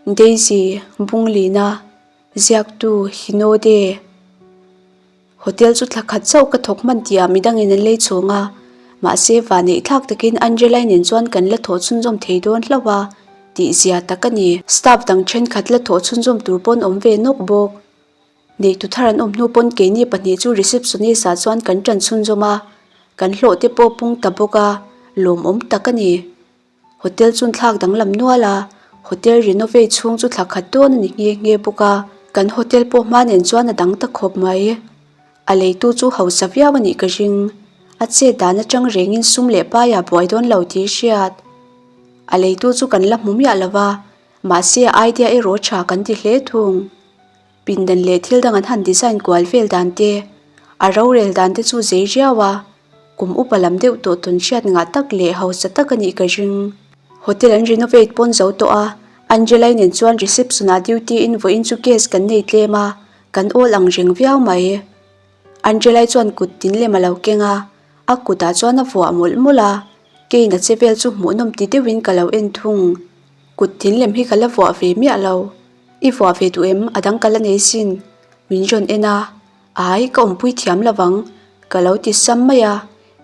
Daisy, Bunglina, Ziaktu, Hinode. Hotel chu thla khat chauh ka thawk hman tihah midangin an lei chhawng a, mahse vaneih thlak takin Angela-i nen chuan kan la thawh chhunzawm thei dawn hlauh a, tih zia tak a ni. Staff dang thenkhat la thawh chhunzawm tur pawn awm ve nawk bawk. Neitu thar an awm hnu pawn keini pahnih chu receptionist ah chuan kan ṭan chhunzawm a, kan hlawh te pawh pung ta bawk a, lawmawm tak a ni. Hotel chun thlak danglam nual a, hotel renovate chhung chu thla khat dawn a ni nghe nghe bawk a, kan hotel pawh hma nen chuan a dang ta khawp mai. A leitu chu hausa viau a nih ka ring, a chet dan atang rengin sum leh paiah buai dawn lo tih hriat. A leitu chu kan la hmu miah lo va, mahse a idea erawh tha kan ti hle thung. Pindan leh thil dang an han design kual vel dan te, a rorel dan te chu zei riau a, kum upa lam deuh tawh tawn hriat ngah tak leh hausa tak a nih ka ring. Hotel an renovate pawn zo tawh a, Angela-i nen chuan reception ah duty in vawiin chu case kan nei tlem a, kan awl ang reng viau mai. Angela-i chuan kut tin lem a lo keng a, a kutah chuan a vuah mawlh mawlh a, keiin a che vel chu hmuhnawm ti deuhin ka lo en thung. Kut tin lem hi ka la vuah ve miah lo. I vuah ve duh em? A dang ka la nei sin. Min rawn en a, Ai, ka awmpui thiam lo vang, ka lo ti sam mai a.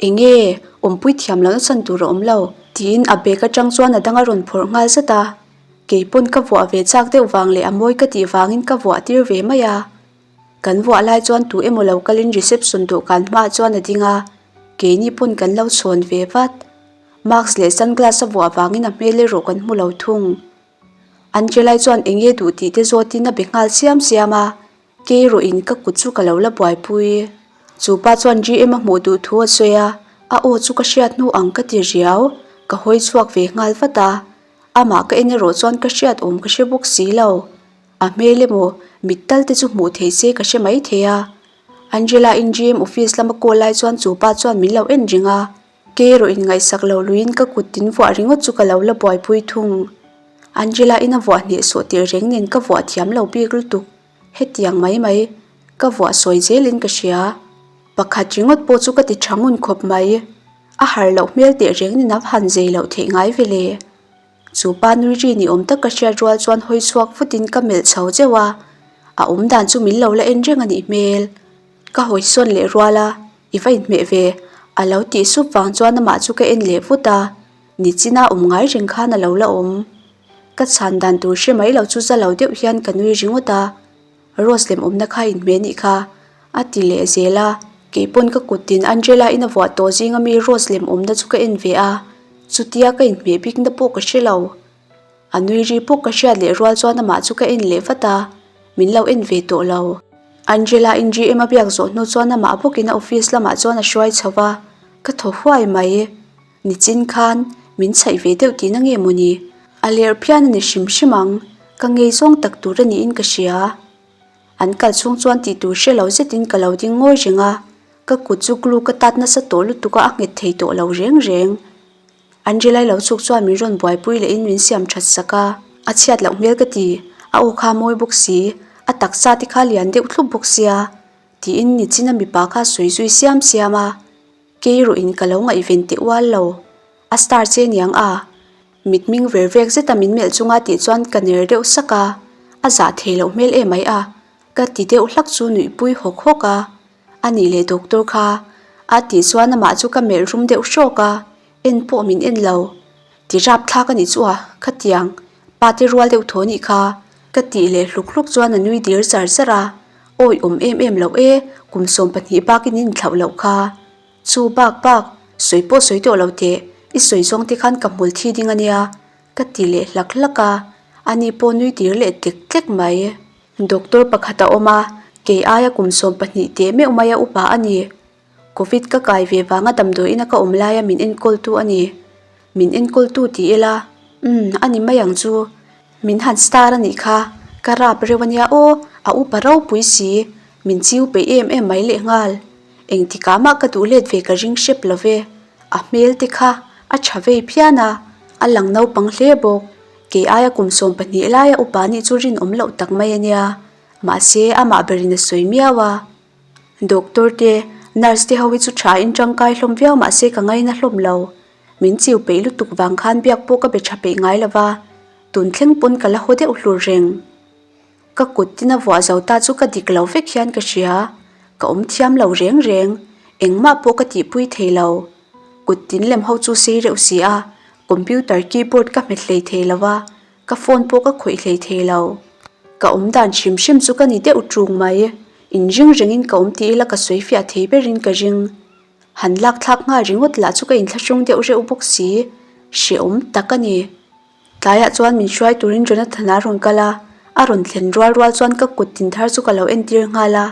Enge, awmpui thiam lohna chhan tur a awm lo, tiin a bag atang chuan a dang a rawn phawrh nghal zat a. Kei pawn ka vuah ve chak deuh vang leh a mawi ka tih vangin ka vuah tir ve mai a. Kan vuah lai chuan tu emaw lo kalin reception dawhkan hmaah chuan a ding a, keini pawn kan lo chhawn ve vat. Mask leh sunglass a vuah vangin a hmel erawh kan hmu lo thung. Angela-i chuan eng nge duh tih te zawtin a be nghal siam siam a, kei erawhin ka kut chu ka lo la buaipui. Chu pa chuan GM a hmuh duh thu a sawi a, a aw chu ka hriat hnu ang ka ti riau, ka hawi chhuak ve nghal vat a, amah ka en erawh chuan ka hriat awm ka hre bawk si lo. A hmel emaw mit tal te chu hmuh theih se ka hre mai thei a. Angela-in GM office lama call lai chuan chu pa chuan min lo en reng a. Kei erawh in ngaihsak lo luiin ka kut tin vuah ringawt chu ka lo la buaipui thung. Angela in a vuah hnehsawh tirh reng nen ka vuah thiam lo bik lutuk. Hetiang mai mai ka vuah sawi zelin ka hria. Pakhat ringawt pawh chu ka ti tha ngun khawp mai. A har loh hmel teh reng nen a han zei loh theih ngai ve le. Chu pa nui ri ni awm tak ka hriat rual chuan hawi chhuak vutin ka melh chho zeuh a. A awm dan chu min lo la en reng a nih hmel. Ka hawi sawn leh rual a, I va inhmeh ve, a lo tih sup vang chuan amah chu ka en leh vut a, nichina awm ngai reng khan a lo la awm. Ka chhan dan tur hre mai lo chu za lo deuh hian ka nui ringawt a, Rose lem awmna kha inhmeh nih kha, a ti leh zel a, keipawn ka kuttin Angela-in a vuah tawh zinga mi Rose lem awmna chu ka en ve a, chutia ka inhmeh bikna pawh ka hre lo. A nui ri pawk ka hriat leh rual chuan amah chu ka en leh vat a, min lo en ve tawh lo. Angela-in GM a biak zawh hnu chuan amah bawkin a office lamah chuan a hruai chho va, ka thaw huai mai. Nichin khan min chhaih ve deuh tihna nge mawni? A lerh phian a ni hrim hrim ang, ka ngei zawng tak tur a niin ka hria. An kal chhung chuan tih tur hre lo zetin ka lo ding ngawi reng a, ka kut chu glue ka tat nasa tawh lutuk a, a nghet thei tawh lo reng reng. Angela-i lo chhuk chuan min rawn buaipui lehin min siam that sak a, a chhiat loh hmel ka ti, a aw kha mawi bawk si, a taksa te kha lian deuh thlup bawk sia, tiin nichina mipa kha sawi zui siam siam a, kei erawhin ka lo ngaihven teh ual lo, a star che niang a, mit hming ver vek zeta min melh chunga tih chuan ka ner deuh sak a, a zah thei loh hmel emai a, ka ti deuh hlak chu nuihpui hawk hawk a. A nih leh doctor kha a tih chuan amah chu ka melh rum deuh hrawk a, en pawh min en lo. Ti rap thlak a nih chu a, khatiang pa te rual deuh thaw nih kha ka tih leh hluk hluk chuan a nui dir char char a, awi awm em em loh e, kum 12 bakin in thlauh loh kha. Chu bak bak, sawi pawh sawi tawh lo teh, i sawi zawng te khan ka hmul thi ding a nia, ka ti leh hlak hlak a, ani pawh nui dir leh tlek tlek mai. Doctor pakhat a awm a, kei aia kum 12 teh meuh maia upa a ni. Covid ka kai ve vanga damdawiin a ka awm laia min enkawltu a ni. Min enkawltu ti ila, umm, a ni mai ang chu. Min han star a nih kha, ka rap reuh a nia aw, a upa ropui si, min chiu peih em em mai lehnghal. Engtikah mah ka duh let ve ka ring hrep lo ve. A hmel te kha a tha vei phian a, a lang naupang hle bawk. Kei aia kum 12 laia upa nih chu rinawm loh tak mai a nia, mahse amah berin a sawi miau a. Doctor te, nurse te ho hi chu tha in tangkai hlawm viau mahse ka ngaina hlawm lo. Min chiu peih lutuk vang khan biak pawh ka be tha peih ngai lo va. Tun thleng pawn ka la haw deuh hlur reng. Ka kut tin a vuah zo ta chu ka dik lo vek hian ka hria. Ka awm thiam lo reng reng. Engmah pawh ka tihpui thei lo. Kut tin lem ho chu sei reuh si a, computer keyboard ka hmet hlei thei lo va, ka phone pawh ka khawih hlei thei lo. Ka awm dan hrim hrim chu ka ni deuh ṭung mai. Inring rengin ka awm ti ila ka sawi fiah thei berin ka ring. Han lak thlak nghal ringawt lah chu ka inthlahrung deuh reuh bawk si. Hrehawm tak a ni. Tlaiah chuan min hruai turin Jonathan a rawn kal a, a rawn thlen rual rual chuan ka kut tin thar chu ka lo entir nghal a.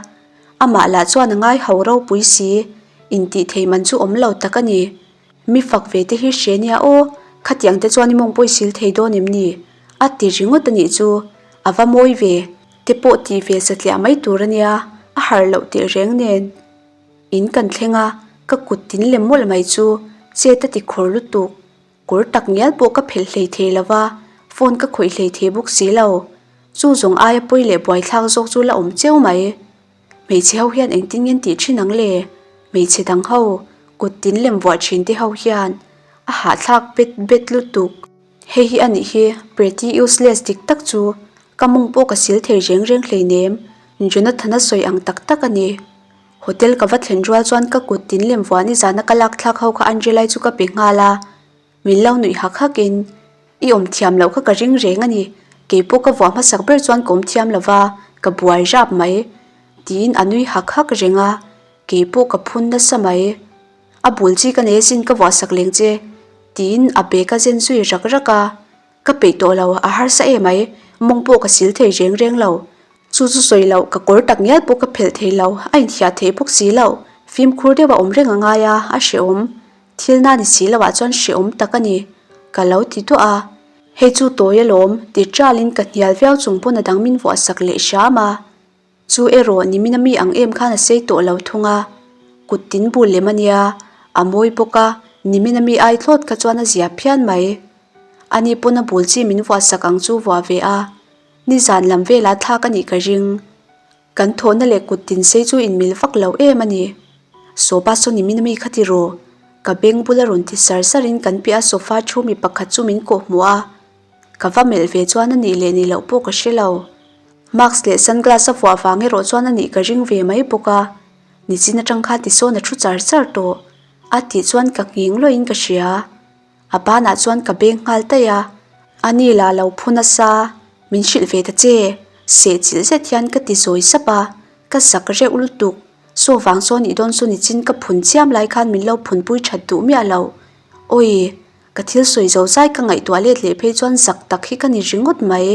Amah lah chuan a ngai ho ropui si, intih thei man chu awm lo tak a ni. Mi fak ve te hi hre nia aw, khatiang te chuan i mawng pawh i sil thei dawn em ni? A ti ringawt a nih chu, a va mawi ve te pawh tih ve satliah mai tur a nia, a harh loh teh reng nen. In kan thleng a, ka kut tin lem mawlh mai chu chet a ti khawr lutuk. Kawr tak ngial pawh ka phelh hlei thei lo va, phone ka khawih hlei thei bawk si lo. Chu zawng aia pawi leh buaithlak zawk chu la awm cheu mai. Hmeichhe ho hian engtin nge an tih thin ang le? Hmeichhe dang ho, kut tin lem vuah thin te ho hian a hahthlak bet bet lutuk. Hei hi a nih hi pretty useless dik tak chu ka mawng pawh ka sil thei reng reng hleinem, Jonathan-a sawi ang tak tak a ni. Hotel ka va thlen rual chuan ka kut tin lem vuah nizana ka lak thlak ho kha Angela-i chu ka pe nghal a, min lo nuih hak hak in, I awm thiam loh kha ka ring reng a ni, keipawh ka vuah hmasak ber chuan ka awm thiam lo va, ka buai rap mai, tiin a nui hak hak reng a, keipawh ka phun nasa mai. A bul chi ka nei asin ka vuah sak leng che, tiin a bag a zen zui rak rak a. Ka peih tawh lo, a harsa em ai, mawng pawh ka sil thei reng reng lo. Chu chu sawi loh, ka kawr tak ngial pawh ka phelh thei lo, a inthiah thei bawk si lo. Fimkhur deuh a awm reng a ngai a, a hrehawm. Thil na ni si loh ah chuan hrehawm tak a ni, ka lo ti duah a. Hei chu tawi alawm, ti ṭalin ka hnial viau chung pawn a dang min vuah sak leh hram a. Chu erawh nimina mi ang em khan a sei tawh lo thung a, kut tin bul lem a nia, a mawi bawk a, nimina mi ai thlawt kha chuan a zia phian mai. Ani pawn a bul chi min vuah sak ang chu vuah ve a, nizan lam velah thlak a nih ka ring. Kan thawhna leh kut tin sei chu inmil vak lo em a ni. Sopa saw nimina mi kha ti rawh, ka beng bula rawn ti sar sarin kan piah a sofa thu mi pakhat chu min kawhhmuh a, ka va melh ve chuan a nih leh nih loh pawh ka hre lo. Mask leh sunglass a vuah vang erawh chuan a nih ka ring ve mai bawk a, nichin atang khan tisawn a thu char char tawh a tih chuan ka nghing lawih in ka hria. A banah chuan ka beng nghal daih a, a ni lah lo phu nasa, min hrilh ve ta che, seh chilh zet hian ka ti zawi sap a, ka zak reuh lutuk, saw vang sawn i dawn chu nichin ka phun chiam lai khan min lo phunpui that duh miah lo, awii. Ka thil sawi zo zai ka ngaihtuah let leh phei chuan zak tak hi ka ni ringawt mai.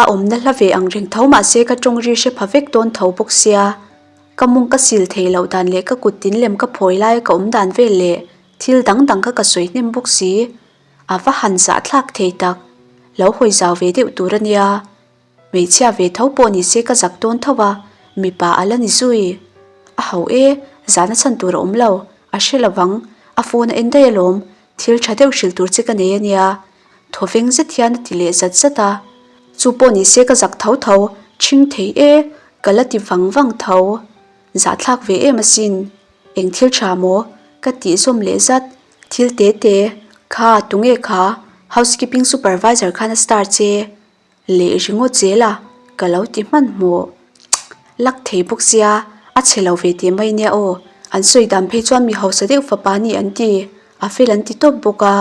A awmna hla ve ang reng tho mahse ka tawng ri hre pha vek dawn tho bawk sia. Ka mawng ka sil thei loh dan leh ka kut tin lem ka phawi laia ka awm dan vel leh thil dang dang kha ka sawi hnem bawk si. A va han zahthlak thei tak. Lo hawi zau ve deuh tur a nia. Hmeichhia ve tho pawh ni se ka zak dawn tho a, mipa a la ni zui. A ho e, zahna chhan tur a awm lo, a hre lo vang, a phone a en daih alawm, thil tha deuh hrilh tur che ka nei a nia. Thawveng zet hian a ti leh zat zat a. Chu pawh ni se ka zak tho tho, ṭhing thei e, ka la ti vang vang tho. Zahthlak ve em asin, eng thil tha maw? Ka tih zawm leh zat, thil te te, kha tunge kha, housekeeping supervisor khan a star che. Leh ringawt zel a, ka lo ti hmanhmawh. Lak thei bawk sia, a chhe lo ve teh mai nia aw. An sawi dan phei chuan mi hausa deuh fapa a ni an ti, a fel an ti tawp bawk a.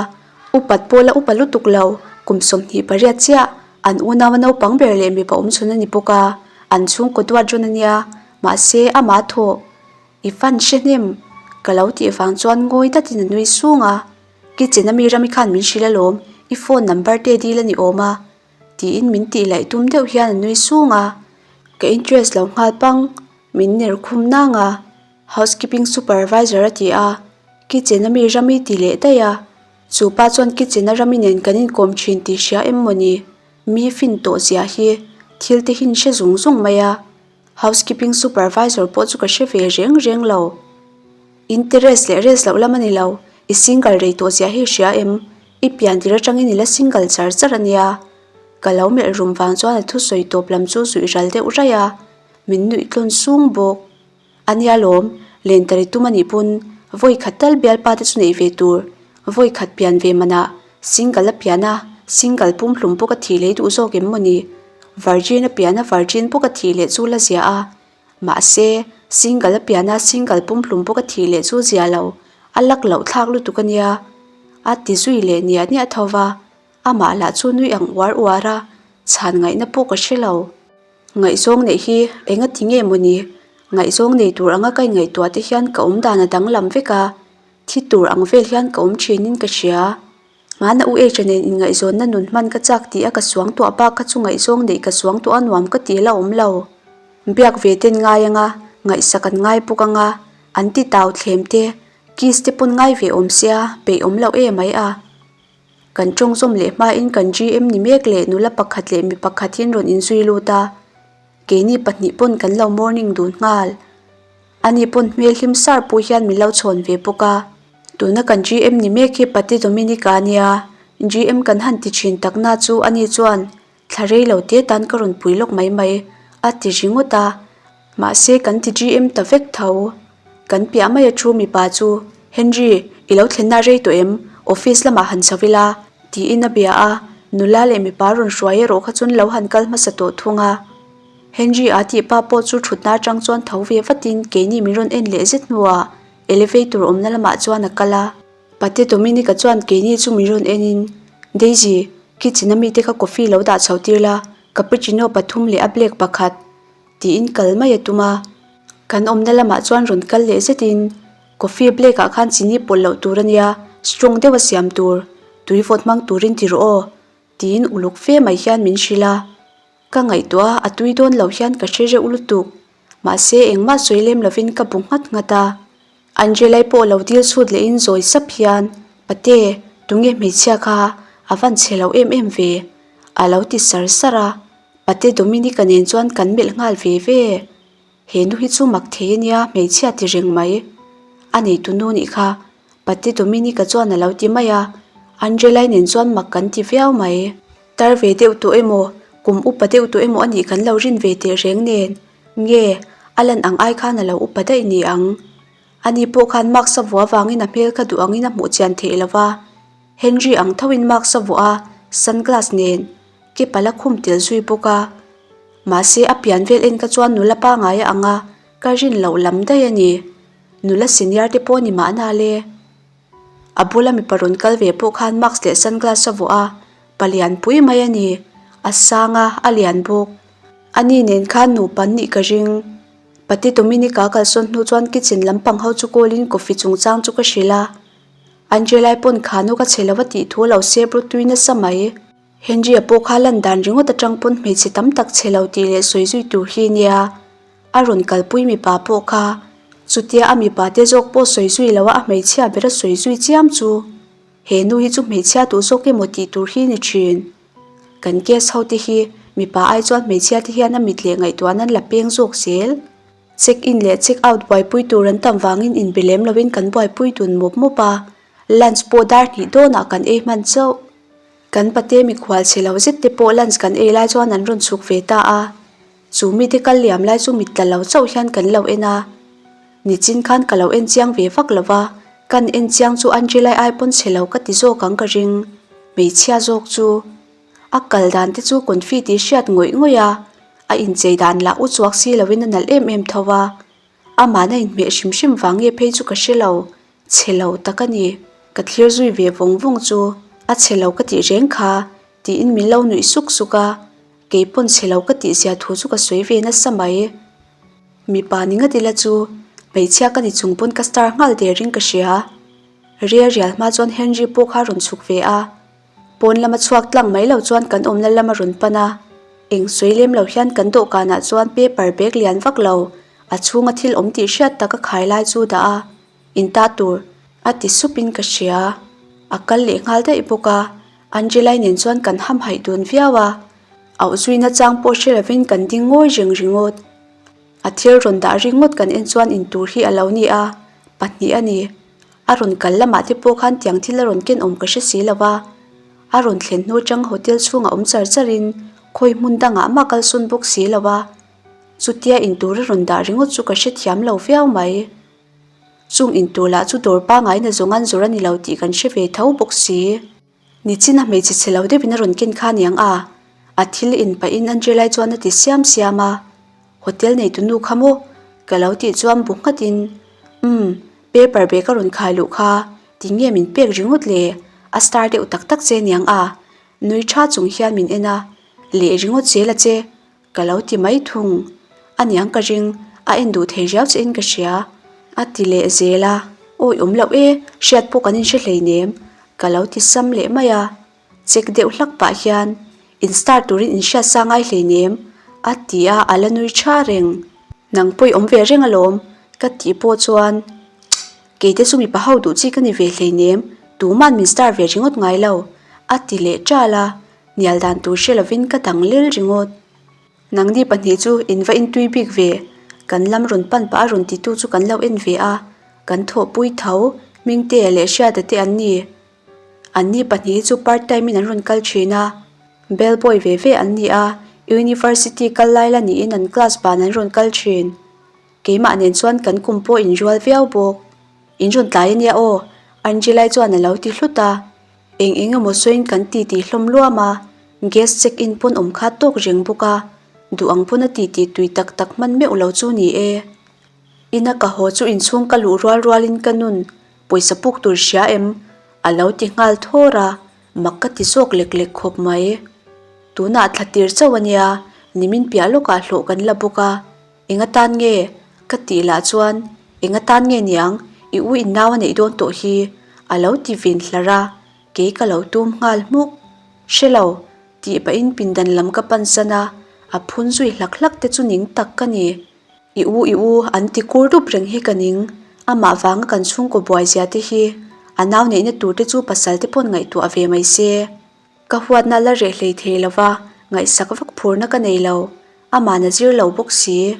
Upat pawh la upa lutuk lo, kum 28 chiah, an unau a naupang ber leh mipa awm chhun a ni bawk a, an chhungkaw duat rawn a nia, mahse amah thawh i fan hre hnem ka lo tih vang chuan ngawi datin a nui sung a. Kitchen a mi rami khan min hrilh alawm, i phone number te dil a ni awm a, tiin min tih laih tum deuh hian a nui sung a. Ka interest lo nghal pang, min ner khum nang a, housekeeping supervisor a ti a, kitchen a mi rami ti leh daih a, chu pa chuan kitchen a rami nen kan inkawm thin tih hria em mawni, mi fin tawh zia hi thil te hin hre zung zung mai a, housekeeping supervisor pawh chu ka hre ve reng reng lo. Interest leh rest loh lam a ni lo, i single rei tawh zia hi hria em? I pian tir atangin i la single char char a nia. Ka lo melh rum vang chuan a thusawi tawp lam chu zuih ral deuh raih a, min nuih tlawn sung bawk. A nia lawm, len ta ri tum a nih pawn vawi khat tal bialpa te chu neih ve tur, vawi khat pian ve manah single a pian a. Single pumhlum bawk a thih leh duh zawk em maw ni? Virgin a pian a virgin bawk a thih leh chu la ziah a. Mahse, single a pian a single pumhlum bawk a thih leh chu zia lo, a lak loh thlak lutuk a nia. A ti zui leh niah niah tho va, amah lah chu nui ang uar uar a, chhan ngaihna pawh ka hre lo. Ngaihzawng neih hi enga ti nge maw ni? Ngaihzawng nei tur anga ka inngaihtuah te hian ka awm dan a danglam vek a, thi tur ang vel hian ka awm thinin ka hria. Hmana U H-a nen inngaihzawnna nun hman ka chak tih a ka suang tuah bak kha chu ngaihzawng neih ka suang tuah a nuam ka ti la awm lo. Biak ve ten ngai anga, ngaihsak an ngai bawk anga, an ti tau thlem te, kiss te pawn ngai ve awm sia, peih awm loh em mai a. Kan tawng zawm leh hmain kan GM ni mek leh nula pakhat leh mi pakhat hian rawn inzui lut a, keini pahnih pawn kan lo morning dun nghal. Ani pawn hmel hlim sar pawh hian min lo chhawn ve bawk a. Tuna kan GM ni mek hi Pati Dominica a nia, GM kan han ti thin takna chu ani chuan thla rei lo te tan ka rawn pui lawk mai mai a ti ringawt a. Mahse kan ti GM ta vek tho. Kan piah mai a thu mipa chu, Henry, i lo thlenna rei tawh em? Office lamah han chho ila, tiin a bia a, nula leh mipa rawn hruai erawh kha chuan lo han kal hmasa tawh thung a. Henry a tih pa pawh chu thutna atang chuan tho ve vatin keini min rawn en leh zet hnuah elevator awmna lamah chuan a kal a. Pate Dominica chuan keini chu min rawn enin, Daisy, kitchen a mite kha coffee lo dah chho tir la, cappuccino pathum leh a black pakhat, tiin kal mai a tum a. Kan awmna lamah chuan rawn kal leh zetin, Coffee black ah khan chini pawlh loh tur a nia, strong deuh a siam tur, tui vawt hmang turin ti rawh aw, tiin uluk fe mai hian min hrilh a. Ka ngaihtuah a, a tui dawn lo hian ka hre reuh lutuk. Mahse, engmah sawi lem lovin ka bu nghat nghat a. Angela-i pawh lo dil chhut lehin zawi sap hian, Pate, tunge hmeichhia kha a van chhe lo em em ve? a lo ti sar sar a. Pate Dominica nen chuan kan melh nghal ve ve. He nu hi chu mak thei a nia, hmeichhia ti reng mai. A neitu nu nih kha, Pate Dominica chuan a lo ti mai a. Angela-i nen chuan mak kan ti viau mai. Tar ve deuh tawh emaw, kum upa deuh tawh emaw a nih kan lo rin ve teh reng nen, nge a lan ang ai khan a lo upa daih ni ang. Ani pawh khan mask a vuah avangin a hmel kha duh angin a hmuh chian theih lo va, Henry ang thoin mask a vuah a, sunglass nen ke pala khum tel zui bawk a. Mahse a pian vel en kha chuan nula pangai a ang a, ka rin loh lam daih a ni. Nula senior te pawh ni mahna le. A bula mipa rawn kal ve pawh khan mask leh sunglass a vuah a, palian pui mai a ni. A sang a, a lian bawk. Ani nen khan nupa an nih ka ring. Pati Dominica kalsawn hnu chuan kitchen lampang ho chu call in coffee chungchang chu ka hrilh a. Angela-i pawn khanu ka chhe lo a tih thu a lo sep ru tui nasa mai. Henry-a pawh kha lan dan ringawt atang pawn hmeichhe tam tak chhe lo tih leh sawi zui tur hi nia. A rawn kalpui mipa pawh kha chutia a mipa te zawk pawh sawi zui lo a a hmeichhia ber a sawi zui chiam chu he nu hi chu hmeichhia duh zawk emaw tih tur hi ni thin. Kan guest ho te hi mipa ai chuan hmeichhia te hian a mit leh ngaihtuah nan la peng zawk zel. Check in leh check out buaipui tur an tam vangin inbe lem lovin kan buaipui dun mawp mawp a, lunch pawh dar hnih dawnah kan ei hman chauh. Kan pate mikhual chhe lo zet te pawh lunch kan ei lai chuan an rawn chhuk ve ta a. Chu mite kal liam lai chu mit tla lo chauh hian kan lo en a. Nichin khan ka lo en chiang ve vak lo va, kan en chiang chu Angela-i ai pawn chhe lo ka ti zawk ang ka ring. Hmeichhia zawk chu. A kal dan te chu confi tih hriat ngawih ngawih a, a inchei dan lah u chuak si loin a nalh em em tho a. Amahna inhmeh hrim hrim vang nge phei chu ka hre lo, chhe lo tak a ni. Ka thlir zui ve vawng vawng chu a chhe lo ka tih reng kha tiin min lo nuih suk suk a, kei pawn chhe lo ka tih zia thu chu ka sawi ve nasa mai. Mipa ni ngat ila chu hmeichhia ka ni chung pawn ka star nghal der in ka hria. Ria rial hma chuan Henry pawh kha a rawn chhuk ve a. Pawn lama chhuak tlang mai lo chuan kan awmna lam a rawn pan a, eng sawi lem lo hian kan dawhkanah chuan paper bag lian vak lo, a chhunga thil awm tih hriat tak a khai lai chu dah a, in ta tur a ti sup in ka hria. A kal leh nghal daih bawk a, Angela-i nen chuan kan hamhaih dun viau a, auh zuina chang pawh hre lovin kan ding ngawi reng ringawt. A thil rawn dah ringawt kan en chuan in tur hi a lo ni a, pahnih a ni. A rawn kal lamah te pawh khan tiang thil a rawn ken awm ka hre si lo va, a rawn thlen hnu atang hotel chhungah awm char char in khawi hmun dangah mah kalsawn bawk si lo va, chutia in tur a rawn dah ringawt chu ka hrethiam lo viau mai. Chung in tur lah chu dawr pangai na zawng an zawr a ni lo tih kan hre ve tho bawk si. Nichin a hmeichhe chhe lo deuhin a rawn ken kha aniang a, a thil in pahin Angela-i chuan a ti siam siam a. Hotel neitu nu kha maw? Ka lo tih chuan bu nghatin, Umm, paper bag a rawn khai luh kha, tinge min pek ringawt le? A star deuh tak tak che aniang a, nui tha chung hian min en a, Leh ringawt zel a che, ka lo ti mai thung. Aniang ka ring, a en duh thei riau che in ka hria, a ti leh zel a, Awi awm loh e, hriat pawh kan inhre hleinem, ka lo ti sam leh mai a. Check deuh hlak pah hian, In star turin in hriat sa ngai hleinem, a ti a, a la nui tha reng. Nang pawh i awm ve reng alawm, ka tih pawh chuan, Kei te chu mipa ho duh chi ka ni ve hleinem, tuman min star ve ringawt ngai lo, a ti leh ṭal a, hnial dan tur hre lovin ka dang lel ringawt. Nangni pahnih chu in va intui bik ve, kan lam rawn pan pah a rawn titu chu kan lo en ve a, kan thawhpui tho, Hmingtea leh Hriata te an ni. Anni pahnih hi chu part time in an rawn kal thin a, bell boy ve ve an ni a, university kal lai la niin an class ban an rawn kal thin. Keimah nen chuan kan kum pawh in rual viau bawk. In rawn tlai ania aw, Angelai chuan a lo ti hlut a. Eng eng emaw sawiin kan ti tih hlawm luam a, guest check in pawn awm kha tawk reng bawk a, duh ang pawn a ti tih tui tak tak hman meuh lo chu ni e. Ina ka haw chu inchhung ka luh rual rualin ka nun Pawisa puk tur hria em? A lo ti nghal thawr a, mak ka ti zawk lek lek khawp mai. Tunah thla tir chauh a nia, nimin piah lawkah hlawh kan la bawk a. Eng atan nge? Ka tih lah chuan, Eng atan nge niang? I u in nau a neih dawn tawh hi, a lo ti vin hlar a, kei ka lo tum nghal hmuk. Hre lo, tih pahin pindan lam ka pansan a, a phun zui hlak hlak te chu ning tak ka ni. I u i u an ti kur dup reng hi ka ning, amah vanga kan chhungkaw buai zia te hi a nau neihna tur te chu pasal te pawn ngaihtuah ve mai se. Ka huatna la reh hlei thei lo va, ngaihsak vak phurna ka nei lo, amahna zir lo bawk si.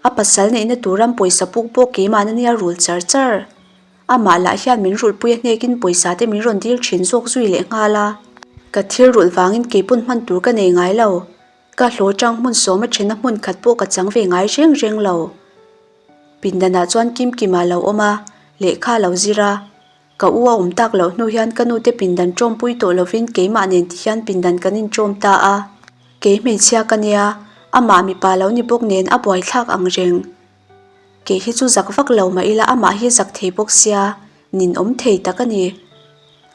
A pasal neihna tur ram pawisa puk pawh keimahna nia rul char char. Amah lah hian min rulhpui a hnekin pawisa te min rawn dil thin zawk zui leh nghal a. Ka thil rulh vangin keipawn hman tur ka nei ngai lo. Ka hlaw tang hmun sawma thena hmun khat pawh ka chang ve ngai reng reng lo. Pindanah chuan Kimkima lo awm a, lehkha a lo zir a. Ka u a awm tak loh hnu hian ka nute pindan tawmpui tawh lovin keimah nen ti hian pindan kan inṭawm ta a. Kei hmeichhia ka nia, amah mipa lo ni bawk nen a buaithlak ang reng. Kei hi chu zak vak lo mah ila amah hi zak thei bawk sia, nin awm thei tak a ni.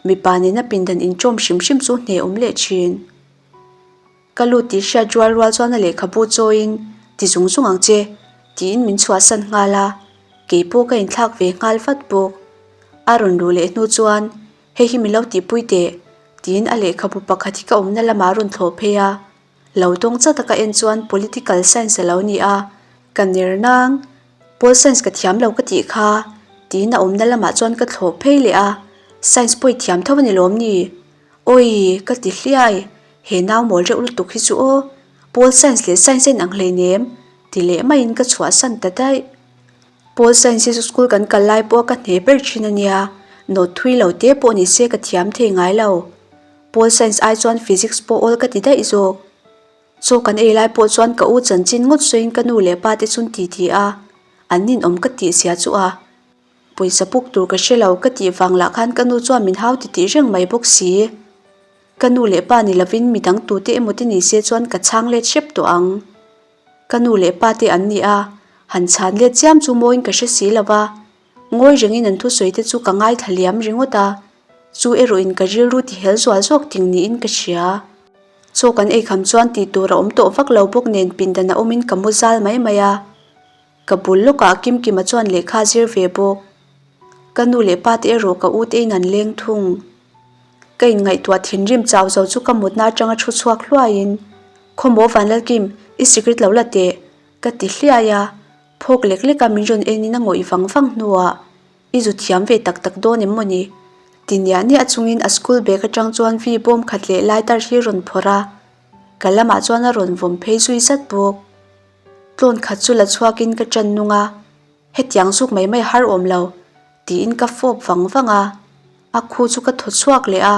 Mipa nena pindan inṭawm hrim hrim chu hne awm leh ṭhin. Ka lut tih hriat rual rual chuan a lehkhabu chawiin ti zung zung ang che tiin min chhuahsan nghal a, kei pawh ka inthlak ve nghal vat bawk. A rawn luh leh hnu chuan hei hi min lo tihpui teh tiin a lehkhabu pakhat hi ka awmna lamah a rawn thlawh phei a, lo dawng chata ka en chuan political science a lo ni a, ka ner nang. Pol science ka thiam lo ka tih kha tiin a awmna lamah chuan ka thlawh phei leh a, science pawh i thiam tho a ni lawm ni? Awii, ka ti hliai, he nau mawl reuh lutuk hi chu aw, Pol Science leh Science a inang hleinem, ti leh maiin ka chhuahsan ta daih. Pol Science hi chu school kan kal lai pawha ka hne ber thin a nia, note thui lo te pawh ni se ka thiam thei ngai lo. Pol Science ai chuan Physics pawh awl ka ti daih zawk. Chaw kan ei lai pawh chuan ka u chanchin ngawt sawiin ka nu leh pa te chu an ti ti a, an ninawm ka tih zia chu a. Pawisa puk tur ka hre lo ka tih vang lah khan ka nu chuan min hau ti tih reng mai bawk si. Ka nu leh pa ni lovin midang tute emaw te ni se chuan ka chhang let hrep tawh ang. Ka nu leh pa te an ni a, han chhan let chiam chu mawiin ka hre si lo va, ngawi rengin an thusawi te chu ka ngaithla liam ringawt a, chu erawhin ka rilru ti hel zual zawk ting niin ka hria. Chaw kan eikham chuan tih tur a awm tawh vak lo bawk nen pindan a awmin ka mu zal mai mai a. Ka bul lawkah Kimkima chuan lehkha a zir ve bawk. Ka nu leh pa te erawh ka u te in an leng thung. Ka inngaihtuah thinrim chau zo chu ka mutna atanga thu chhuak hluaiin, Khawmaw Vanlalkim, i sikret lo la teh, ka ti hliai a. Phawk lek leka min rawn enin a ngawih vang vang hnuah, I zu thiam ve tak tak dawn em mawni? Ti niah niah chungin a school bag atang chuan vi bawm khat leh lighter hi rawn phawrh a. Ka lamah chuan a rawn vawm phei zui zat bawk. Tlawn khat chu la chhuakin ka ṭan nung a, hetiang zuk mai mai har awm lo, tiin ka fawp vang vang a, a khu chu ka thaw chhuak leh a.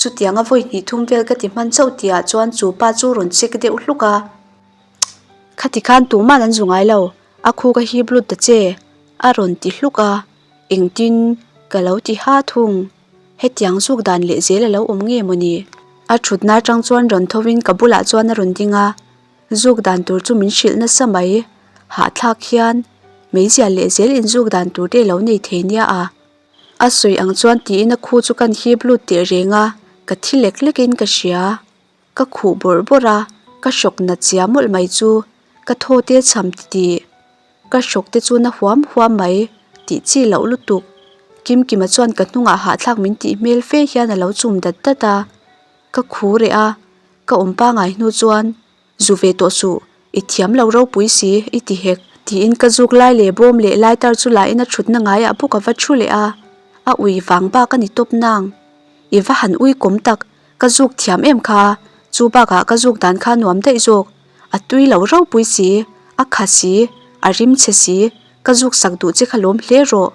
Chutianga vawi hnih thum vel ka ti hman chauh tihah chuan chu pa chu rawn check deuh hluk a. Khati khan tuman an zu ngai lo, a khu ka hip lut ta che, a rawn ti hluk a, engtin ka lo ti ha thung. Hetiang zuk dan leh zel a lo awm nge mawni? A thutna atang chuan rawn thovin ka bulah chuan a rawn ding a, zuk dan tur chu min hrilh nasa mai. Hahthlak hian meizial leh zel inzuk dan tur te lo nei thei nia a. A sawi ang chuan tiin a khu chu kan hip lut teh reng a, ka thi lek lekin ka hria. Ka khuh bawrh bawrh a, ka hrawk nat zia mawlh mai chu ka thaw te cham titih. Ka hrawk te chu na huam huam mai tih chi loh lutuk. Kimkima chuan ka hnungah hahthlak min tih hmel fe hian a lo chum dat dat a. Ka khu reh a, ka awm pangai hnu chuan Zu ve tawh suh, i thiam lo ropui si, i ti hek. Tiin ka zuk lai leh bawm leh lighter chu lahin a thutna ngaiah bawk a va thu leh a, a ui vang bak a ni tawp nang. I va han ui kawm tak, ka zuk thiam em kha, chu bakah ka zuk dan kha nuam daih zawk, a tui lo ropui si, a kha si, a rim chhe si, ka zuk sak duh che kha lawm hle rawh.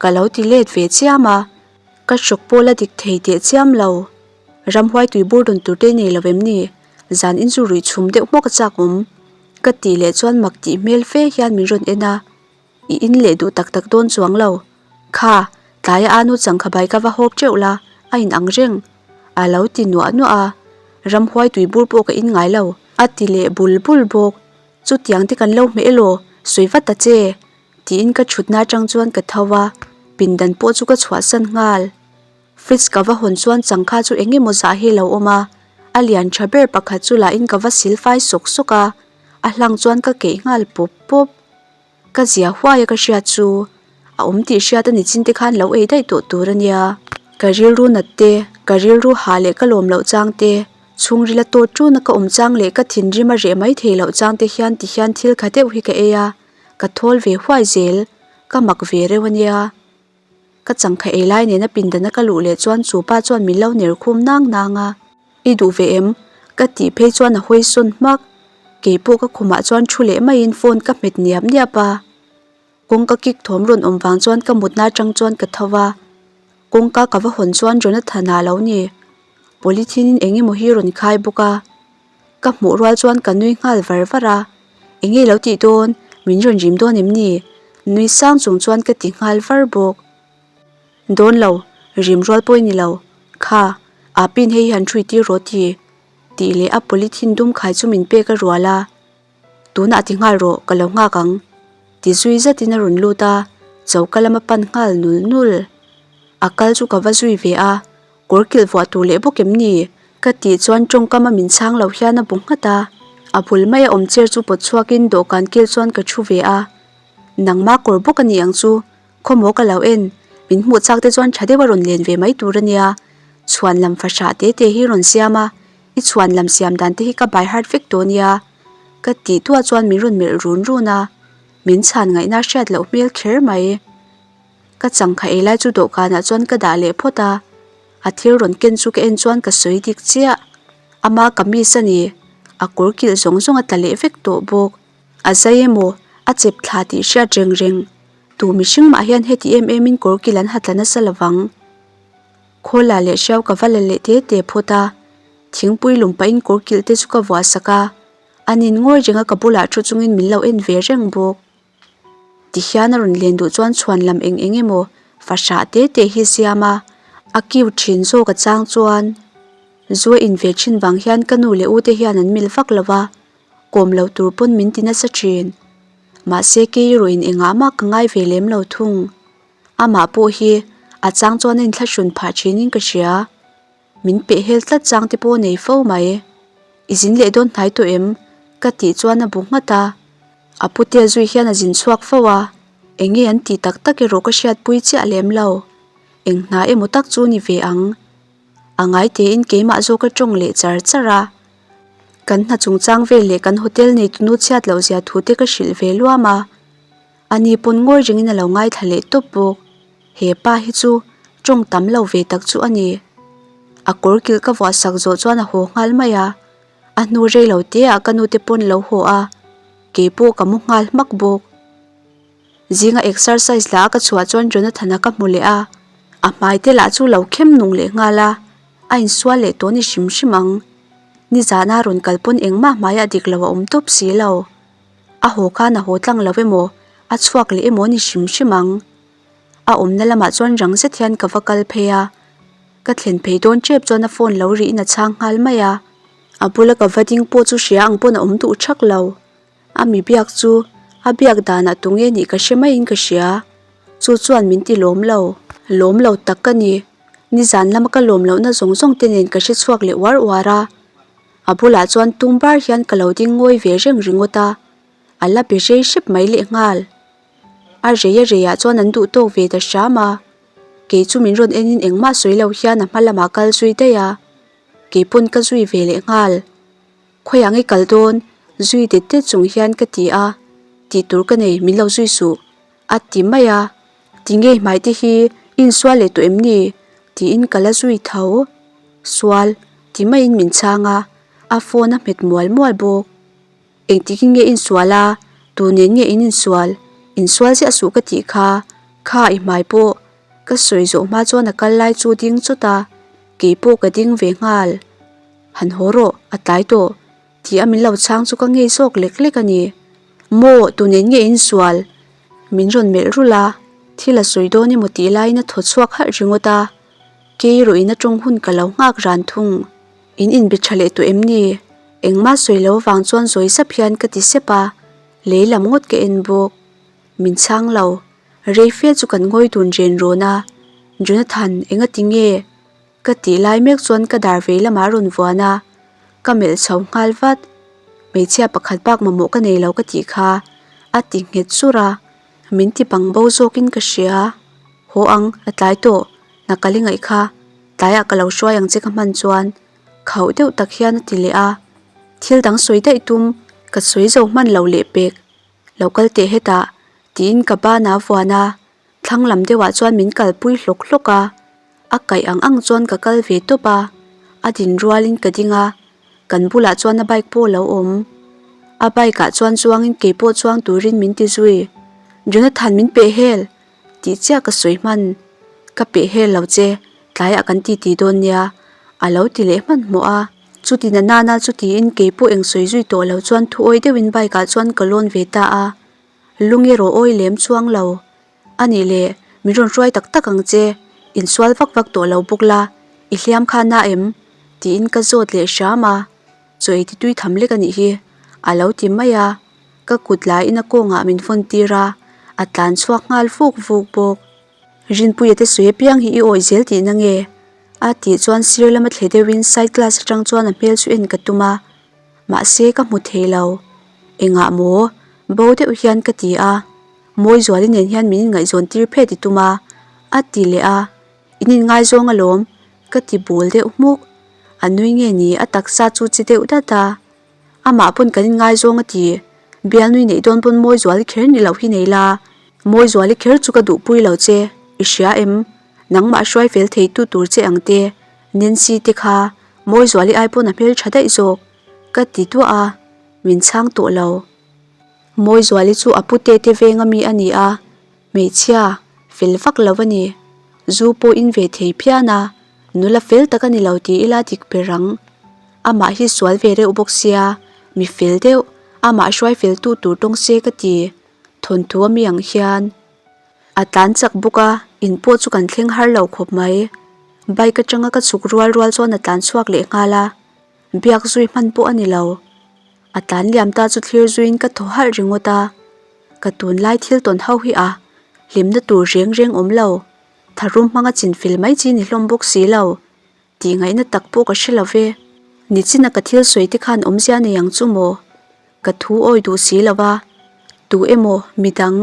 Ka lo ti let ve chiam a, ka hrawk pawl a dik thei teh chiam lo. Ramhuai tui bur dawn tur te nei lo em ni? Zan in chu ruih chhum deuh hmawk a chak awm. Ka tih leh chuan mak tih hmel fe hian min rawn en a, I in leh duh tak tak dawn chuang lo. Kha, tlaia anu changkha bai ka va hawp teuh la, a in ang reng. A lo ti nuah nuah a, Ramhuai tui bur pawh ka in ngai lo. A ti leh bul bul bawk. Chutiang te kan lo hmeh elaw, sawi vat ta che. Tiin ka thutna atang chuan ka tho a, pindan pawh chu ka chhuahsan nghal. Fridge ka va hawn chuan changkha chu eng emaw zah hi a lo awm a, a lian tha ber pakhat chu lahin ka va sil fai sawk sawk a, a hlang chuan ka keih nghal pawp pawp. Ka zia huai a ka hriat chu a awm tih hriat a ni chin te khan lo ei daih tawh tur a nia. Ka rilru nat te, ka rilru hah leh ka lawm loh chang te, chhungril a tawt tuna ka awm chang leh ka thinrim a reh mai thei loh chang te hian ti hian thil kha deuh hi ka ei a, ka thawl ve huai zel, ka mak ve reuh a nia. Ka changkha ei lai nena pindana ka luh leh chuan chu pa chuan min lo ner khum nang nang a. I duh ve em? Ka tih phei chuan a hawi sawn hmak. Kei pawh ka khumah chuan thu leh maiin phone ka hmet niap niap a. Kawngka kik thawm rawn awm vang chuan ka mutna atang chuan ka tho va. Kawngka ka va hawn chuan Jonathan-a a lo ni. Polythene in eng emaw hi rawn khai bawk a. Ka hmuh rual chuan ka nui nghal var var a, Enge lo tih dawn, min rawn rim dawn em ni? Nui sang chung chuan ka ti nghal var bawk. Dawn lo, rim rual pawh i ni lo. Kha, aa pin hei hi han ṭhui tir rawh ti, tih leh a polythene dum khai chu min pek a rual a. Tunah ti nghal rawh, ka lo nghak ang. Ti zui zatin a rawn lut a, choka lama pan nghal nul nul. A kal chu ka va zui ve a, Kawr kilh vuah tur leh bawk em ni? Ka tih chuan tawngkam a min chhang lo hian a bu nghat a, a bul maia awm chair chu pawt chhuakin dawhkan kil chuan ka thu ve a. Nangma kawr bawk a ni ang chu, khawmaw ka lo en, min hmuh chak te chuan tha deuh a rawn len ve mai tur a nia. Chhuan lam fahrah te te hi rawn siam a, i chhuan lam siam dan te hi ka by heart vek tawh nia. Ka tih tuah chuan min rawn melh run run a, min chhan ngaihna hriat loh hmel kher mai. Ka changkha ei lai chu dawhkanah chuan ka dah leh phawt a, a thil rawn ken chu ka en chuan ka sawi dik chiah. Ama kamis a ni, a kawr kilh zawng zawng a tla leh vek tawh bawk. A zai emaw, a chep thla tih hriat reng reng. Tu mihring mah hian heti em emin kawr kilh an ha tla nasa lovang. Khawla leh hriau ka va la leh te te phawt a, thingpui lum pahin kawr kilh te chu ka vuah sak a, a nin ngawi renga ka bulah thu chungin min lo en ve reng bawk. Tihian a rawn len duh chuan chhuan lam eng eng emaw fahrah te te hi siam a, a kiu thin zawk a chang chuan zu a in ve thin vang hian ka nu leh u te hian an mil vak lo va, kawm lo tur pawn min ti nasa thin. Mahse kei erawh in engah mah ka ngai ve lem lo thung. Amah pawh hi a chang chuan a inthlahrun phah thinin ka hria. Min peh hel tlat chang te pawh nei fo mai. I zin leh dawn hnai tawh em? Ka tih chuan a bu nghat a. A putea zui hian a zin chhuak fo a, eng nge an tih tak tak erawh ka hriatpui chiah lem lo. Eng hna emaw tak chu ni ve ang. A ngai tein keimah zawk a tawng leh char char a. Kan hna chungchang vel leh kan hotel neitunu chhiat loh zia thu te ka hrilh ve luam a. A ni pawn ngawi ringin a lo ngaithla leh tawp bawk. He pa hi chu tawng tam lo ve tak chu a ni. A kawr kilh ka vuah sak zawh chuan a haw nghal mai a. A hnu rei lo te ah ka nute pawn lo haw a, kei pawh ka mu nghal hmak bawk. Zinga exercise lah a ka chhuah chuan Jonathan-a ka hmu leh a, a hmai te lah chu lo khem nung leh nghal a, a insual leh tawh ni hrim hrim ang. Nizana rawn kal pawn engmah hmaiah dik lo a awm tawp si lo. A haw khan a haw tlang lo emaw, a chhuak leh emaw ni hrim hrim ang. A awmna lamah chuan rang zet hian ka va kal phei a. Ka thlen phei dawn tep chuan a phone lo rihin a chhang nghal mai a. A bula ka va ding pawh chu hria ang pawn a awm duh thak lo. A mi biak chu a biak danah tunge nih ka hre maiin ka hria. Chu chuan min ti lawm lo. Lawm lo tak ka ni. Nizan lama ka lawm lohna zawng zawng te nen ka hre chhuak leh uar uar a. A bulah chuan tum bar hian ka lo ding ngawi ve reng ringawt a. A la be rei hrep mai lehnghal. A rei a reiah chuan an duh tawk ve ta hram a. Kei chu min rawn enin engmah sawi lo hian a hma lamah kal zui daih a. Kei pawn ka zui ve lehnghal. Khawiah nge kal dawn? Zui det det chung hian ka ti a. Tih tur ka nei, min lo zui suh. A ti mai a. Ti nge hmai te hi insual leh tawh em ni? Tiin ka la zui tho. Sual, ti maiin min chhang a. A phone a hmet mual mual bawk. Engtikin nge insual a? Tu nen nge in insual? Insual ziah suh ka tih kha. Kha i hmai pawh. Ka sawi zawh hma chuan a kal lai chu ding chawt a, kei pawh ka ding ve nghal. Han haw rawh, a tlai tawh. Tih a min lo chhang chu ka ngei zawk lek lek a ni. Maw, tu nen nge insual? Min rawn melh rulh a, thil a sawi dawn emaw tih laiin a thaw chhuak halh ringawt a. Kei erawh in a tawng hun ka lo nghak ran thung. In inbe tha leh tawh em ni? Engmah sawi lo avang chuan zawi sap hian ka ti sep a, lei lam ngawt ka en bawk. Min chhang lo. Rei fe chu kan ngawi dun ren rawn a, Jonathan, enga ti nge? Ka tih lai mek chuan ka dar vei lamah a rawn vuan a, ka melh chho nghal vat. Hmeichhia pakhat bak mamawh ka nei lo ka tih kha, a ti nghet chur a, min ti bang bo zawkin ka hria. Haw ang, a tlai tawh, hna ka li ngaih kha. Tlaiah ka lo hruai ang che ka hman chuan khauh deuh tak hian a ti leh a, thil dang sawi daih tum ka sawi zo hman lo leh pek, lo kal teh hetah tiin ka banah a vuan a, thlang lam deuhah chuan min kalpui hlawk hlawk a, a kaih ang ang chuan ka kal ve tawp a, a din rualin ka ding a, kan bulah chuan a bike pawh a lo awm, a bike ah chuan chuangin keipawh chuang turin min ti zui, Jonathan min peh hel! Tih chiah ka sawi hman, ka peh hel lo che, tlaiah kan ti ti dawn nia, a lo ti leh hmanhmawh a. Chuti na nana chu tiin kei pawh eng sawi zui tawh lo chuan thu awi deuhin bike ah chuan ka lawn ve ta a. Lung erawh awi lem chuang lo. A nih leh, min rawn hruai tak tak ang che, insual vak vak tawh lo bawk la, i hliam kha na em? Tiin ka zawt leh hram a. Chaw ei ti tui tham lek a nih hi, a lo ti mai a. Ka kut laiin a kawngah min fawn tir a, a tlan chhuak nghal vuk vuk bawk. Rinpuia te sawi apiang hi i awih zel tihna nge? A tih chuan sir lama thle deuhin side glass atang chuan a hmel chu en ka tum a, mahse ka hmu thei lo. Engah maw? Bo deuh hian ka ti a, Mawizuali nen hian min inngaihzawn tir phet i tum a, a ti leh a, In inngaizawng alawm, ka ti bul deuh hmuk. A nui nge ni a taksa chu chi deuh dat a. Amah pawn kan inngaizawng a ti. Bialnui neih dawn pawn Mawizuali kher ni loh hi nei la. Mawizuali kher chu ka duhpui lo che, i hria em? Nangmah hruai fel thei tu tur che ang te, Nancy te kha Mawizuali ai pawn a hmel tha daih zawk, ka ti duah a, min chhang tawh lo. Mawizuali chu a pute te veng ami a ni a, hmeichhia fel vak lo a ni. Zu pawh in ve thei phian a, nula fel tak a ni lo ti ila dik ber ang. Amah hi sual ve reuh bawk sia, mi fel deuh, amah hruai fel tu tur tawng se ka ti, thawnthu ami ang hian. A tlan chak bawk a, in pawh chu kan thleng har lo khawp mai. Bike atanga ka chhuk rual rual chuan a tlan chhuak leh nghal a, biak zui hman pawh a ni lo. A tlan liam ta chu thlir zuiin ka thaw halh ringawt a, ka tunlai thil tawn ho hi a hlimna tur reng reng awm lo, tharum hmanga chinfel mai chi ni hlawm bawk si lo. Tih ngaihna tak pawh ka hre lo ve. Nichina ka thil sawi te khan awmzia nei ang chu maw? Ka thu awi duh si lo va. Tu emaw, midang,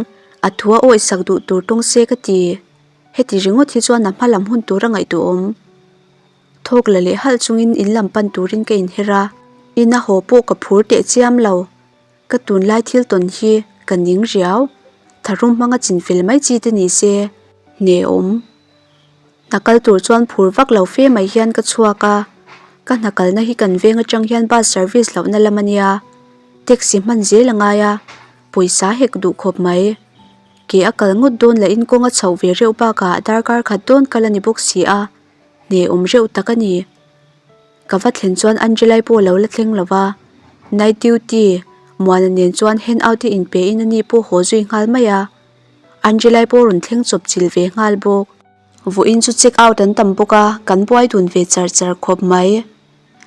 a thu a awi sak duh tur tawng se ka ti. Heti ringawt hi chuan a hma lam hun tur a ngaihtuah awm. Thawk la leh halh chungin in lam pan turin ka inher a. Ina haw pawh ka phur teh chiam lo. Ka tunlai thil tawn hi ka ning riau. Tharum hmanga chinfel mai chi te ni se, hne awm. Hna kal tur chuan phur vak lo fe mai hian ka chhuak a, ka hna kalna hi kan veng atang hian bus service lohna lam a nia, taxi hman zel a ngai a, pawisa hek duh khawp mai. Ke a kal ngawt dawn lahin kawng a chhoh ve reuh bakah darkar khat dawn kal a ni bawk si a, hne awm reuh tak a ni. Ka va thlen chuan Angelai pawh a lo la thleng lo va, night duty Muana nen chuan handout te inpe in ani pawh haw zui nghal mai a. Angelai pawh rawn thleng chawp chil ve nghal bawk. Vawiin chu check out an tam bawk a, kan buai dun ve char char khawp mai.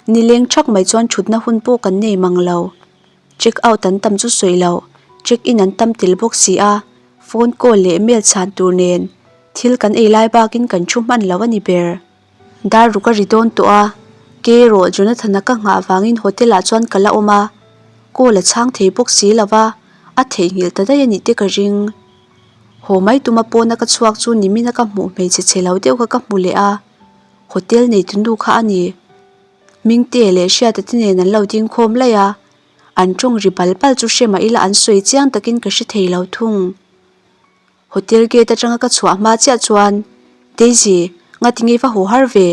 Nileng thak mai chuan thutna hun pawh kan nei mang lo. Check out an tam chu sawi lo, check in an tam tel bawk si a, phone call leh mail chhan tur nen thil kan ei lai bakin kan thu hman lo a ni ber. Dar ruk a ri dawn tawh a, ke erawh Jonathan-a ka nghah vangin hotel ah chuan ka la awm a, call a chhang thei bawk si lo va, a theihnghilh ta daih a nih te ka ring. Haw mai tuma pawna ka chhuak chu nimina ka hmuh hmeichhe chhe lo deuh kha ka hmu leh a, hotel neitu nu kha a ni. Hmingte leh Hriata te nen an lo ding khawm laih a, an tawng ri bal bal chu hre mah ila an sawi chiang takin ka hre thei lo thung. Hotel gate atanga ka chhuah hma chiah chuan, Daisy, ngatinge va haw har ve?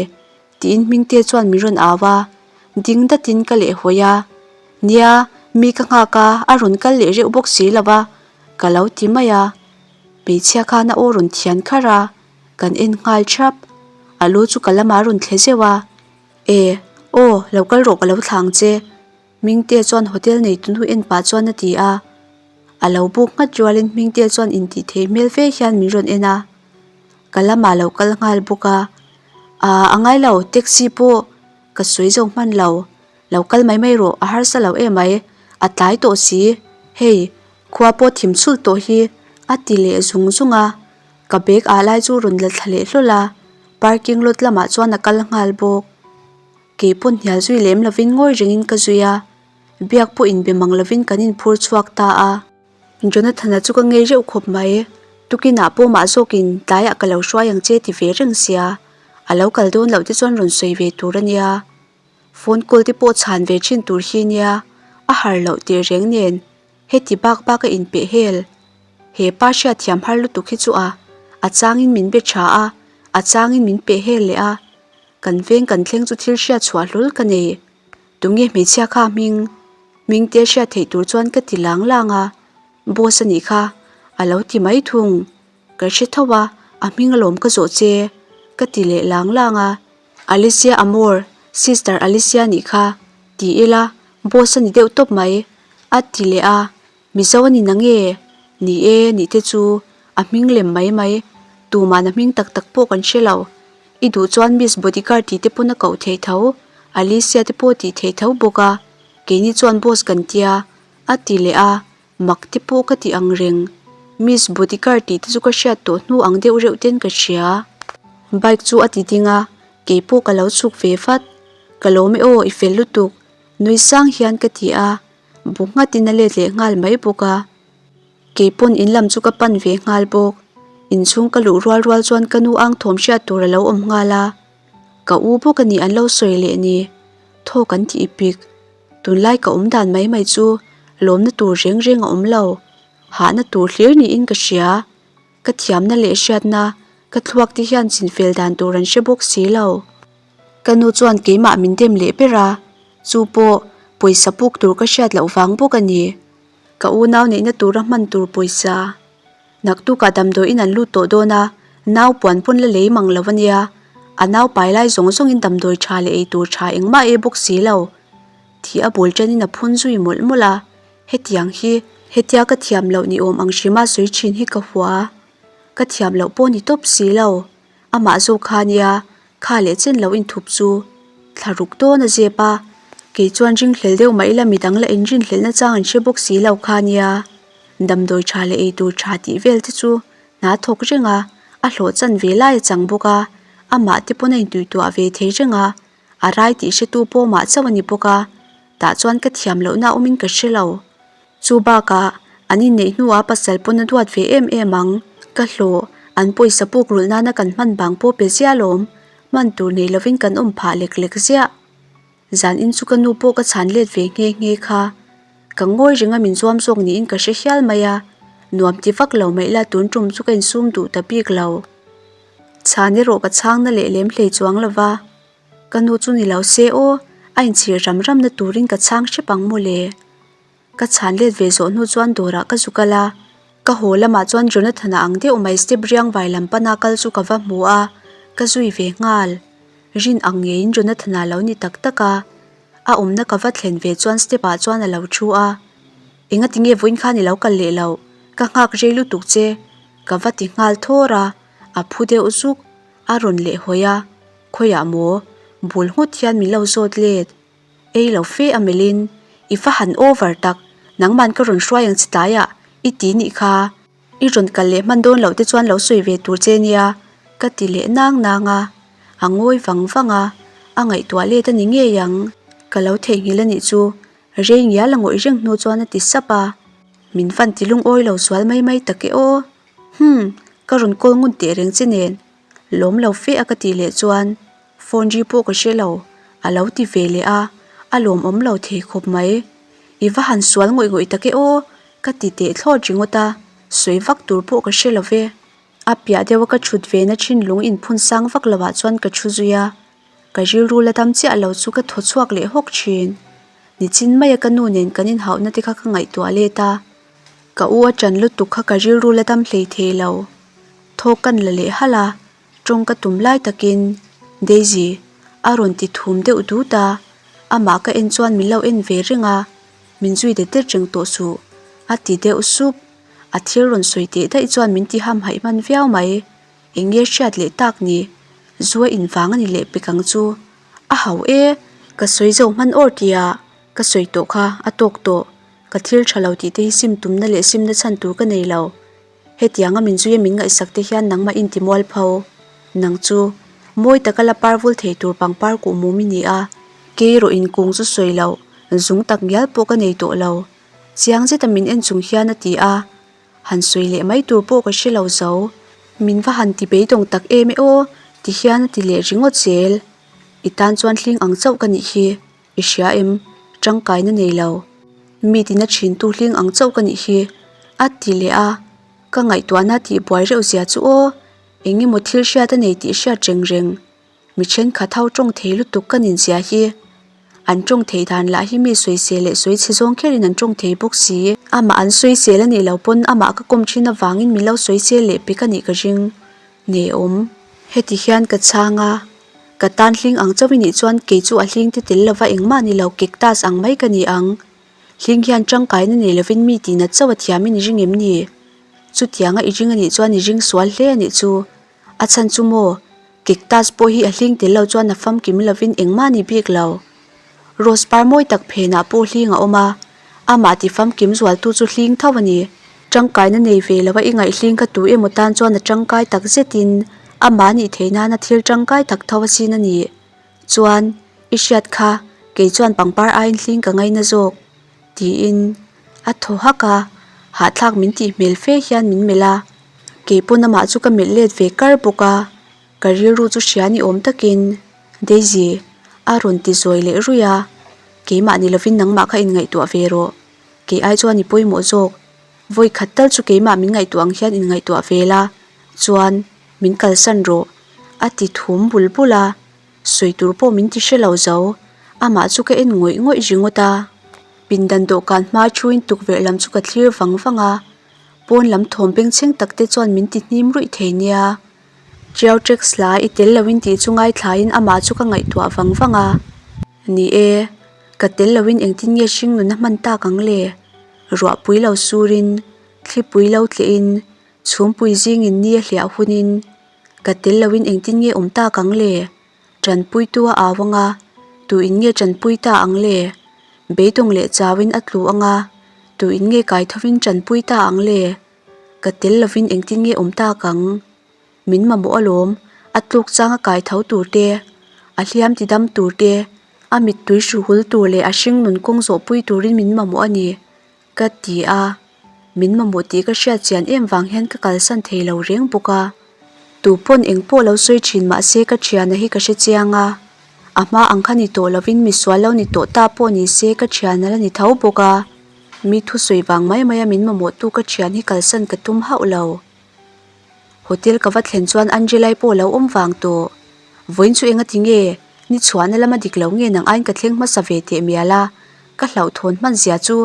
tiin Hmingte chuan min rawn au a, ding datin ka lehhawi a, Nia, mi ka nghak a, a rawn kal leh reuh bawk si lo va, ka lo ti mai a. Hmeichhia khan a aw rawn thian kharh a, kan en nghal thap. A lu chu ka lamah a rawn thle zeuh a, E, aw, lo kal rawh ka lo thlang che. Hmingte chuan hotel neitu nu en pah chuan a ti a. A lo buk nghat rualin Hmingte chuan intih thei hmel fe hian min rawn en a. Ka lamah lo kal nghal bawk a. Aa, a ngai lo, taxi pawh ka sawi zo hman lo. Lo kal mai mai rawh, a harsa lo em mai. A tlai tawh si. Hei, khua pawh thim chhulh tawh hi, a ti leh zung zung a. Ka bag ah lai chu rawn la thla leh hlawl a, parking lot lamah chuan a kal nghal bawk. Kei pawn hnial zui lem lovin ngawi rengin ka zui a, biak pawh inbe mang lovin kan inphur chhuak ta a. Jonathan-a chu ka ngei reuh khawp mai, tukinah pawh mah zawkin tlaiah ka lo hruai ang che ti ve reng sia, a lo kal dawn loh te chuan rawn sawi ve tur a nia. Phone call te pawh chhan ve thin tur hi nia, a har loh teh reng nen Heti bak bak a inpeh hel. He pa hriatthiam har lutuk hi chu a, a changin min be tha a, a changin min peh hel leh a. Kan veng kan thleng chu thil hriat chhuah hlawl ka nei. Tunge hmeichhia kha hming? Hming te hriat theih tur chuan ka ti lang lang a. Boss a nih kha, a lo ti mai thung. Ka hre tho a, a hming alawm ka zawh che, ka ti leh lang lang a. Alicia Amor, Sister Alicia nih kha, ti ila, boss a ni deuh tawp mai, a ti leh a. Mizo a ni na nge? Ni e, nih te chu a hming lem mai mai, tuman a hming tak tak pawh kan hre lo. I duh chuan Miss Bodyguard tih te pawn a koh theih tho, Alicia te pawh tih theih tho bawk a, keini chuan boss kan tia, a ti leh a. Mak te pawh ka ti ang reng. Miss Bodyguard tih te chu ka hriat tawh hnu ang deuh reuh ten ka hria. Bike chu a ti ding a, kei pawh ka lo chhuk ve vat. Ka lawm e aw, i fel lutuk. Nui sang hian ka ti a, bu nghatin a let leh nghal mai bawk a. Kei pawn in lam chu ka pan ve nghal bawk. Inchhung ka luh rual rual chuan ka nu ang thawm hriat tur a lo awm nghal a. Ka u bawk a ni an lo sawi leh ni. Thaw kan tih pik. Tunlai ka awm dan mai mai chu lawmna tur reng reng a awm lo. Hahna tur hlir niin ka hria. Ka thiamna leh hriatna ka thluak te hian chinfel dan tur an hre bawk si lo. Ka nu chuan keimah min dem leh ber a, chu pawh pawisa puk tur ka hriat loh vang bawk a ni. Ka unau neihna tura hman tur pawisa. Naktukah damdawiin an lut tawh dawn a, nau puan pawn la lei mang lo a nia. A nau pai lai zawng zawngin damdawi tha leh ei tur tha engmah ei bawk si lo. Thih a bul tanin a phun zui mawlh mawlh a, hetiang hi hetia ka thiam loh ni awm ang hrima sawi thin hi ka hua. Ka thiam loh pawh ni tawp si lo. Amah zawk kha nia, kha leh chen lo inthup chu thla ruk dawn a zep a, kei chuan ringhlel deuh mah ila midang la inrinhlelhna chang an hre bawk si lo kha nia. Damdawi tha leh eitur tha tih vel te chu hna thawk reng a, a hlawh chan ve lai a chang bawk a, amah te pawn a intuihtuah ve thei reng a, a rai tih hretu pawh mah chauh a ni bawk a, tah chuan ka thiam lohna awmin ka hre lo. Chu bakah an inneih hnuah pasal pawn a duat ve em em ang, ka hlawh, an pawisa puk rulh nana kan hman bang pawh pe ziah alawm, hman tur nei lovin kan awm phah lek lek ziah. Zan in chu ka nu pawh ka chhan let ve nghe nghe kha. Ka ngawi ringa min zuam zawk niin ka hre hial mai a, nuam ti vak lo mai la tun tum chu ka insum duh ta bik lo. Chhan erawh ka chhang na leh lem hlei chuang lo va, ka nu chu ni lo se aw, a inchhir ram ram na turin ka chhang hrep ang mawle. Ka chhan let ve zawh hnu chuan dawrah ka zu kal a, ka haw lamah chuan Jonathan-a ang deuh mai step riang vai lam pana kal chu ka va hmu a, ka zui ve nghal. Rin ang ngeiin Jonathan-a lo ni tak tak a, a awmna ka va thlen ve chuan step ah chuan a lo thu a, Enga tinge vawiin khan i lo kal leh loh? Ka nghak rei lutuk che, ka va ti nghal thawr a, a phu deuh zuk. A rawn leh hawi a, Khawiah maw? Bul nghut hian min lo zawt let. Ei lo fe a melhin, I va han over tak, nangman ka rawn hruai ang che tlaiah, i ti nih kha. I rawn kal leh hman dawn loh te chuan lo sawi ve tur che nia, ka ti leh nang nang a. A ngawi vang vang a, a ngaihtuah let a ni ngei ang. Ka lo theihnghilh a nih chu, rei ngial a ngawih reng hnu chuan a ti sap a. Min fan ti lungawi lo sual mai mai tak e aw. Humm, ka rawn call ngun teh reng che nen. Lawm lo fe a ka tih leh chuan phone ri pawh ka hre lo, a lo ti ve leh a, a lawmawm lo thei khawp mai. I va han sual ngawih ngawih tak e aw, ka ti teh thlawt ringawt a, sawi vak tur pawh ka hre lo ve. A piah deuha ka thut ve na thin lung inphun sang vak lo ah chuan ka thu zui a, ka rilru la dam chiah lo chu ka thaw chhuak leh hawk thin. Nichin maia ka nu nen kan inhauhna te kha ka ngaihtuah let a, ka u a ṭan lutuk kha ka rilru la dam hlei thei lo. Thaw kan la leh halh a, tawng ka tum lai takin Daisy a rawn ti thum deuh dut a, amah ka en chuan min lo en ve reng a, min zui det det reng tawh suh a ti deuh sup. A thil rawn sawi teh daih chuan min ti hamhaih hman viau mai. Eng nge hriat leh tak ni? Zu a invang a ni leh pek ang chu. A hau e, ka sawi zo hman awr tia ka sawi tawh kha a tawk tawh. Ka thil tha lo tih te hi sim tumna leh simna chhan tur ka nei lo. Hetianga min zuia min ngaihsak te hian nangmah in ti mual pho. Nang chu, mawi taka la par vul thei tur pangpar kuh mum i ni a. Kei rawh in kung chu sawi loh, zung tak ngial pawh ka nei tawh lo. Chiang zeta min en chung hian a ti a. Han sawi leh mai tur pawh ka hre lo zo. Min va han ti beidawng tak em e aw, ti hian a ti leh ringawt zel. I tan chuan hling ang chauh ka nih hi. I hria em? Tangkaina nei lo. Mi tina thintu hling ang chauh ka nih hi, a ti leh a. Ka ngaihtuahna tih buai reuh zia chu aw, eng emaw thil hriat a nei tih hriat reng reng. Mi thenkhat ho tawng thei lutuk ka nin zia hi. An tawng thei dan lah hi mi sawisel leh sawi chhe zawng kherin an tawng thei bawk si. Amah an sawisel a nih loh pawn amah ka kawm thin avangin min lo sawisel leh pek a nih ka ring. Ngeiawm. Heti hian ka chhang a. Ka tan hling ang chauh i nih chuan kei chu a hling te tel lova engmah ni lo cactus ang mai ka ni ang. Hling hian tangkaina nei lovin mi tih nat chauh a thiam in i ring em ni? Chutianga i ring a nih chuan i ring sual hle a nih chu. A chhan chu maw? Cactus pawh hi a hling tel lo chuan a famkim lovin engmah ni bik lo. Rose par mawi tak phenah pawh hling a awm a, amah ti famkim zualtu chu hling tho a ni. Tangkaina nei ve lova i ngaihhling kha tu emaw tan chuan a tangkai tak zetin amah nih theih nana thil tangkai tak tho asin a ni. Chuan, i hriat kha, kei chuan pangpar aiin hling ka ngaina zawk, tiin a thaw hak a, hahthlak min tih hmel fe hian min melh a. Kei pawn amah chu ka melh let ve kar bawk a, ka rilru chu hria ni awm takin, Daisy, a rawn ti zawi leh ruih a, keimah ni lovin nangmah kha inngaihtuah ve rawh. Kei ai chuan i pawimawh zawk. Vawi khat tal chu keimah min ngaihtuah ang hian inngaihtuah ve la, chuan min kalsan rawh, a ti thum bul bul a, sawi tur pawh min ti hre lo zo. Amah chu ka en ngawih ngawih ringawt a. Pindan dawhkan hma thuin tukverh lam chu ka thlir vang vang a. Pawn lam thawm bengchheng tak te chuan min ti hnim ruih thei nia. Tiau Treks hla i tel loin tih chu ngaithlain amah chu ka ngaihtuah vang vang a. Ni e, ka tel loin engtin nge hring nuna hman tak ang le? Ruahpui lo surin, thlipui lo tlehin, chhumpui zingin ni a hliah hunin, ka tel loin engtin nge awm tak ang le? Tanpuitu a au ang a, tuin nge tanpui ta ang le? Beidawng leh chauin a tlu ang a, tuin nge kaithovin tanpui ta ang le? Ka tel lovin engtin nge awm tak ang? Min mamawh alawm, a tluk chang a kai tho tur te, a hliam ti dam tur te, a mittui hruhul tur leh a hringnun kawng zawhpui turin min mamawh a ni, ka ti a. Min mamawh tih ka hriat chian em vang hian ka kalsan thei lo reng bawk a. Tu pawn eng pawh lo sawi thin mah se ka thiana hi ka hre chiang a. A hma ang kha ni tawh lovin misual lo ni tawh ta pawh ni se ka thiana la ni tho bawk a. Mi thusawi vang mai maia min mamawhtu ka thian hi kalsan ka tum hauh lo. Hotel ka va thlen chuan Angelai pawh lo awm vang tawh. Vawiin chu enga ti nge? Ni chhuahna lama dik lo nge nang aiin ka thleng hmasa ve teh mial a, ka hlauhthawn hman zia chu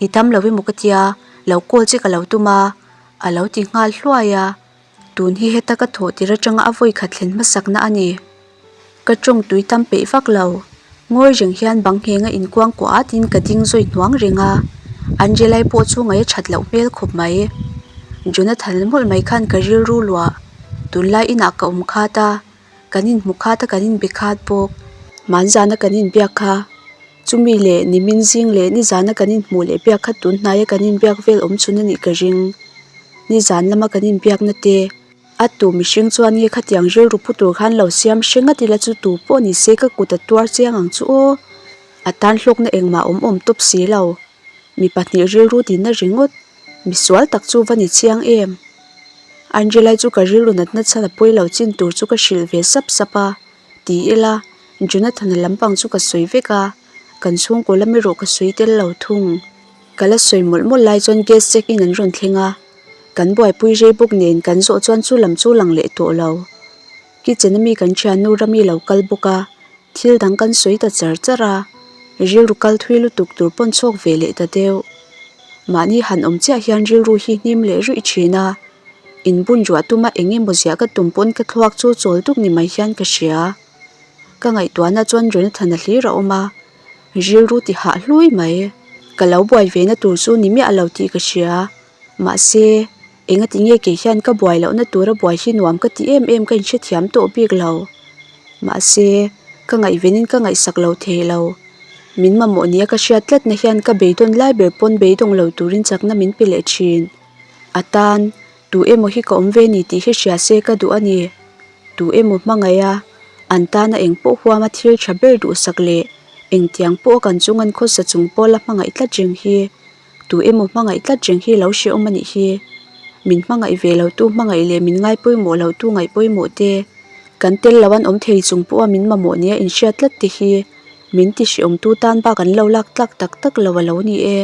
i tam lo emaw ka tia, lo call che ka lo tum a, a lo ti nghal hluai a. Tun hi heta ka thawh tir atanga a vawi khat thlen hmasakna a ni. Ka tawng tui tam peih vak lo. Ngawi reng hian bang nghenga inkuang kuah atin ka ding zawi hnuang reng a. Angelai pawh chu ngaih a that loh hmel khawp mai. Jonathan mawlh mai khan ka rilru luah. Tunlai inah ka awm khat a. Kan inhmu khat a kan inbe khat bawk. Hmanzana kan inbiak kha chumi leh nimin zing leh nizana kan inhmuh leh biak kha tun hnaia kan inbiak vel awm chhun a nih ka ring. Nizan lama kan inbiakna te a tu mihring chuan nge khatiang rilru pu tur khan lo siam hre ngat ila chu tu pawh ni se ka kut a tuar chiang ang chu aw. A tan hlawkna engmah awm awm tawp si lo. Mi pahnih rilru dinna ringawt. Misual tak chu va ni chiang em? Angela chu ka rilru natna chhan a pawi lo chin tur chu ka hrilh ve sap sap a, ti ila Jonathan-a lampang chu ka sawi vek a, kan chhungkaw lam erawh ka sawi tel lo thung. Ka la sawi mawlh mawlh lai chuan gas check in an rawn thleng a, kan buaipui rei bawk nen kan zawh chuan chu lam chu lang leh tawh lo. Kitchen a mi kan thiannu Rami lo kal bawk a, Thil dang kan sawi ta char char a, rilru kal thui lutuk tur pawn chhawk ve leh ta deuh. Mahni han awm chiah hian rilru hi hnim leh ruih thin a, inbun ruah tuma eng emaw ziah ka tum pawn ka thluak chu chawl duk ni mai hian ka hria. Ka ngaihtuahna chuan Jonathan-a hlir a awm a, rilru ti hah hlui mai. Ka lo buai ve na tur chu ni miah lo tih ka hria. Mahse, engati nge kei hian ka buai lohna tura buai hi nuam ka ti em em ka inhrethiam tawh bik lo. Mahse, ka ngaihvenin ka ngaihsak lo thei lo. Min mamawh nia ka hriat tlatna hian ka beidawn lai ber pawn beidawng lo turin chakna min pe leh thin. A tan, tu emaw hi ka awm ve ni tih hi hria se ka duh a ni. Tu emaw hmangaih a, an tana eng pawh huama thil tha ber duhsak leh engtiang pawh a kan chung an khawsa chung pawla hmangaih tlat reng hi. Tu emaw hmangaih tlat reng hi lo hrehawm a nih hi. Min hmangaih ve lo tu hmangaih leh min ngai pawimawh lo tu ngaih pawimawh te, kan tel lo an awm thei chung pawha min mamawh nia inhriat tlat te hi min ti hrehawm tu tan bak an lo lak tlak tak tak lo a lo ni e.